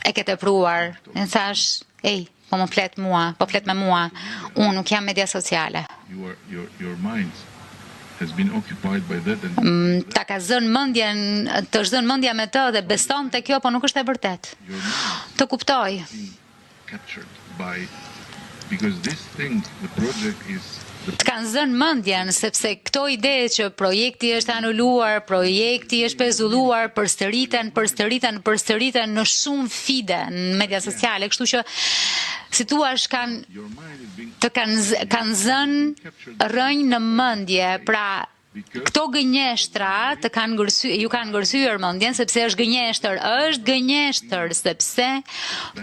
E ke tepruar. E thash, ej, po më flet mua, po flet me mua. Unë nuk jam media sociale. Mm, ta ka zënë mendjen, të është zënë mendja me të dhe beson te kjo, po nuk është e vërtetë. Të kuptoj. Të kanë zënë mendjen, sepse këto ide që projekti është anuluar, projekti është pezulluar, përsëriten, përsëriten, përsëriten në shumë feed-e në media sociale, kështu që si thuash kanë të kanë kanë zënë rrënjë në mendje, pra Këto gënjeshtra të kanë ngërsy, ju kanë ngërsyer mendjen sepse është gënjeshtër, është gënjeshtër sepse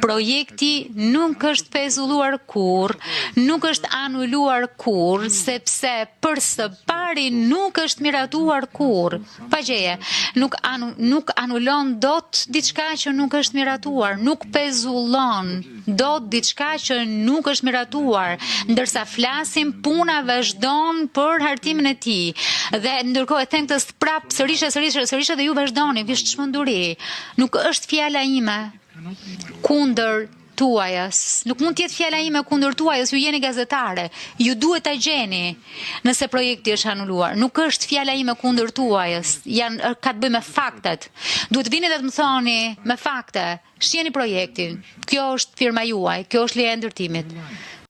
projekti nuk është pezulluar kurrë, nuk është anuluar kurrë, sepse për së pari nuk është miratuar kurrë. Pa gjeje, nuk anu, nuk anulon dot diçka që nuk është miratuar, nuk pezullon dot diçka që nuk është miratuar, ndërsa flasim puna vazhdon për hartimin e tij. Dhe ndërkohë e them këtë prap sërish e sërish e sërish dhe ju vazhdoni, është çmenduri. Nuk është fjala ime kundër tuajës. Nuk mund të jetë fjala ime kundër tuajës, ju jeni gazetare. Ju duhet ta gjeni nëse projekti është anuluar. Nuk është fjala ime kundër tuajës. Janë ka të bëjë me faktet. Duhet të vini dhe të më thoni me fakte. Shiheni projektin. Kjo është firma juaj, kjo është leja e ndërtimit.